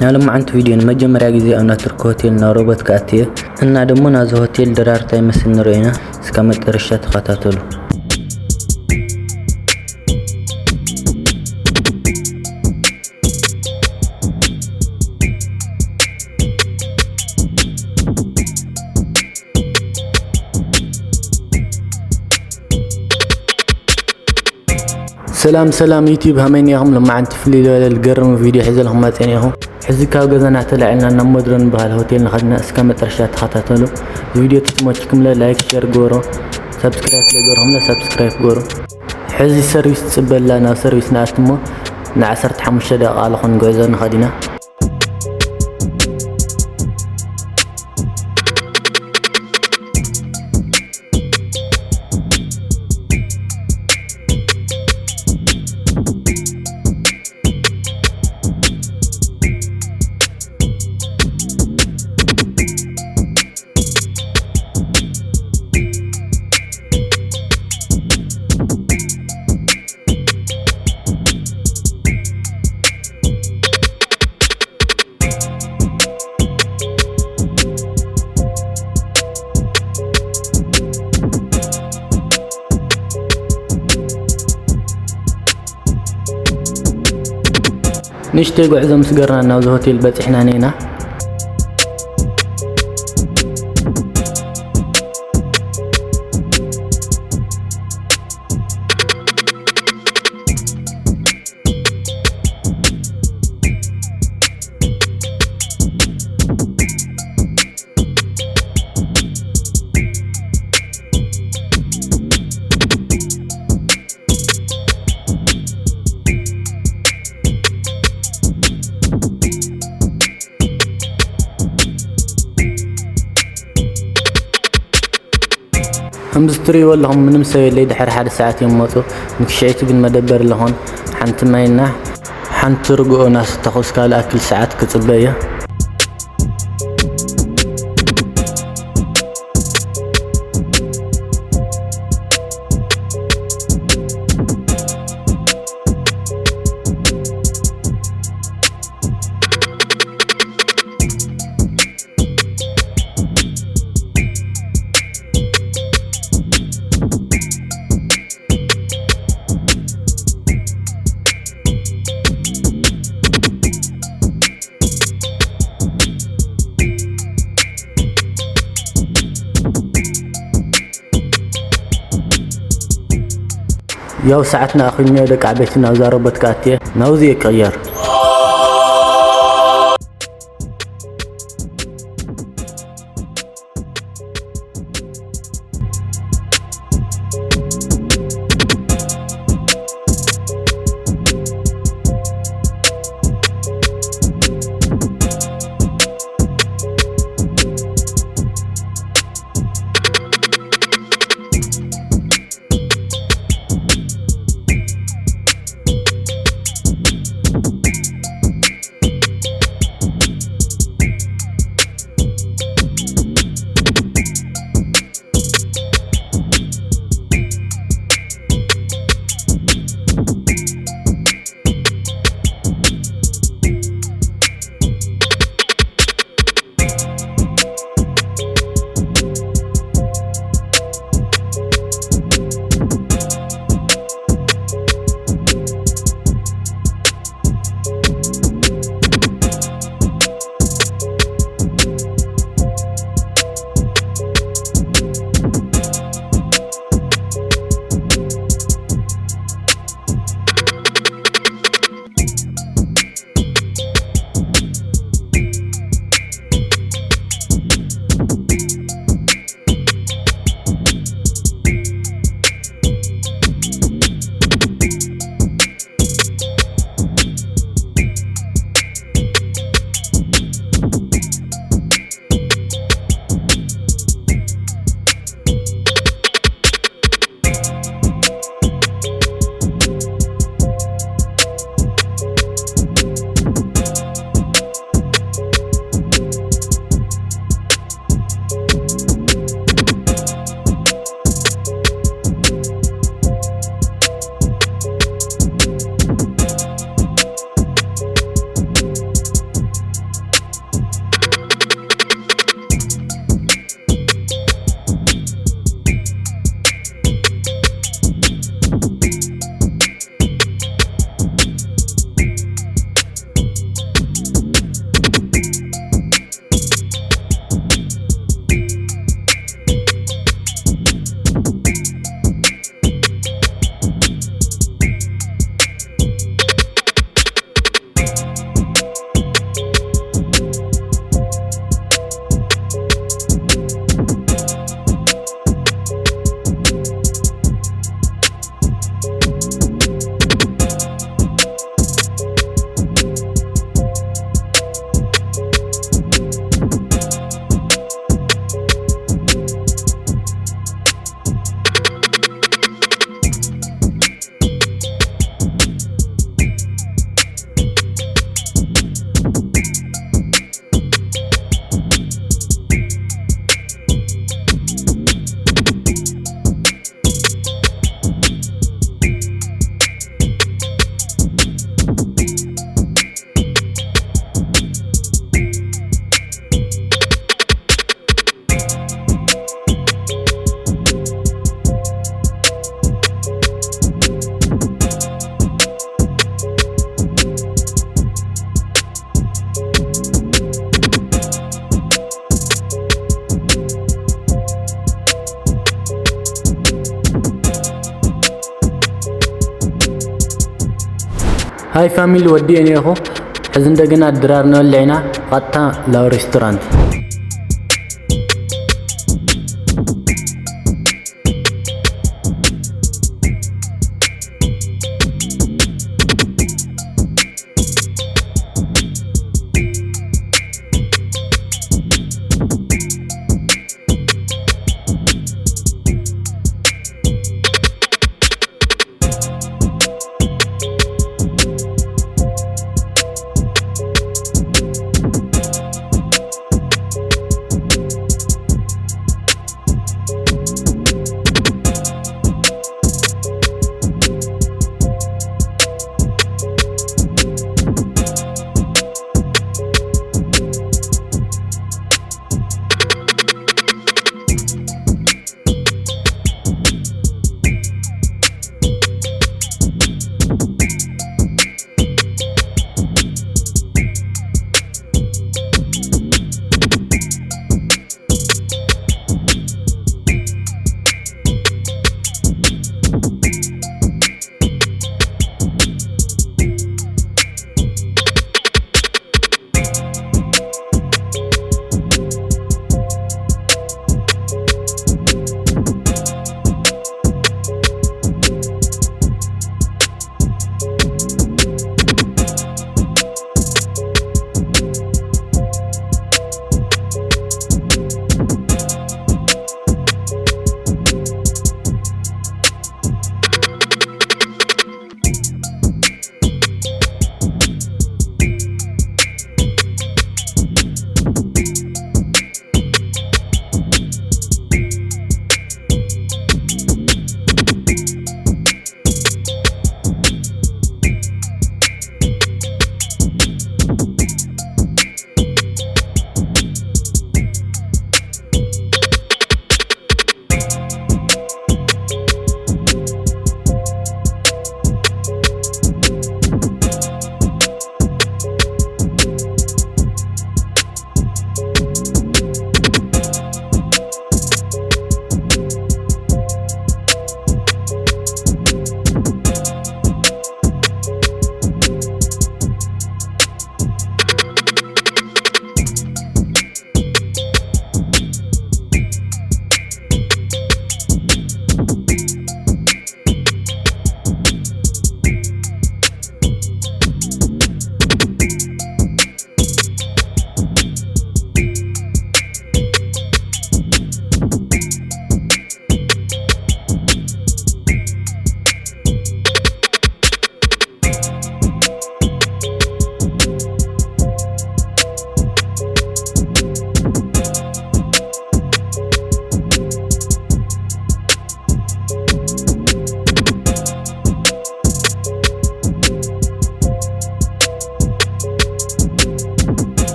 ናብ ሎማዓንቲ ቪድዮ ንመጀመርያ ግዜ ኣብ ናይ ቱርኪ ሆቴል ናብ ሮቦት ክኣቲ እየ እና ደሞ ናዚ ሆቴል ድራርታ ይመስል ንሪኦ ኢና። እስከ መጨረሻ ተኸታተሉ። ሰላም ሰላም ዩቲዩብ ሃመይ ኒኹም። ሎማዓንቲ ፍልይ ዝበለ ልገርም ቪድዮ ሒዘልኩም መፅእ ኒኹም። ሕዚ ካብ ገዛና ተላዒልና ናብ ሞድረን በሃል ሆቴል ንኸድና። እስከ መጨረሻ ተኸታተሉ። ቪድዮ ተመችኩም ለ ላይክ ሸር ግበሮ። ሳብስክራይብ ለገርኹም ለ ሳብስክራይብ ግበሩ። ሕዚ ሰርቪስ ትፅበላ ናብ ሰርቪስ ንኣትሞ ንዓሰርተ ሓሙሽተ ደቂቃ ኣለኹን ጉዕዞ ንኸዲና። ንእሽተይ ጉዕዞ ምስ ገርና ናብዚ ሆቴል በፂሕና ኔና። ከምዚ ትርእይዎ ኣለኹም ምንም ሰብ የለይ። ድሕሪ ሓደ ሰዓት እዮም መፁ። ንክሽዒቲ ግን መደበር ኣለኹን። ሓንቲ ማይና ሓንቲ ርግኦ ናስተኹስ ካልእ ኣክል ሰዓት ክፅበ እየ። ያው ሰዓትና ኣኽልኒዮ ደቂ ዓበይቲ ናብዛ ሮቦት ክኣትየ ናውዚ እየ ክቕየር። ሃይ ፋሚሊ፣ ወዲኤ እኒኤኹ። ሕዚ እንደገና ድራር ንበልዕ ኢና፣ ቐጥታ ላብ ሬስቶራንት።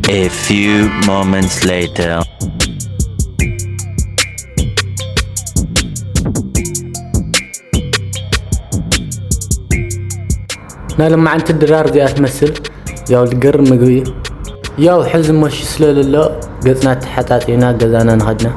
A few moments later. ናይ ሎማዓንቲ ድራር እዚኣ ትመስል። ያው ዝገርም ምግቢ እዩ። ያው ሕዚ መሽ ስለልሎ ገጽና ተሓጻጺና ገዛና ንኸድና።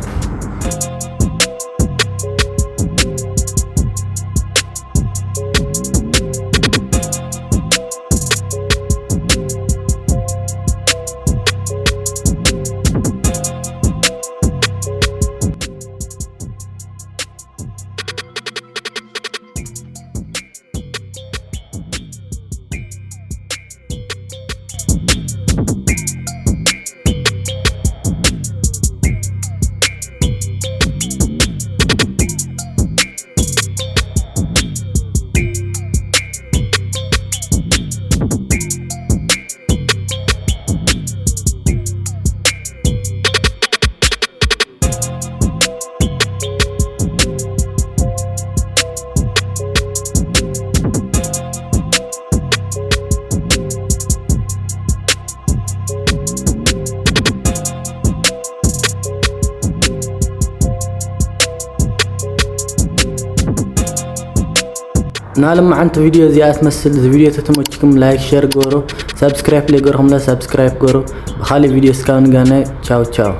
ናልማዓንቲ ቪድዮ እዚኣ ትመስል። እዚ ቪድዮ ተተመችኩም ላይክ ሸር ገሩ፣ ሳብስክራይብ ለይገርኹምለ ሳብስክራይብ ገሩ። ብካሊእ ቪድዮ እስካብ ንጋናይ ቻው ቻው።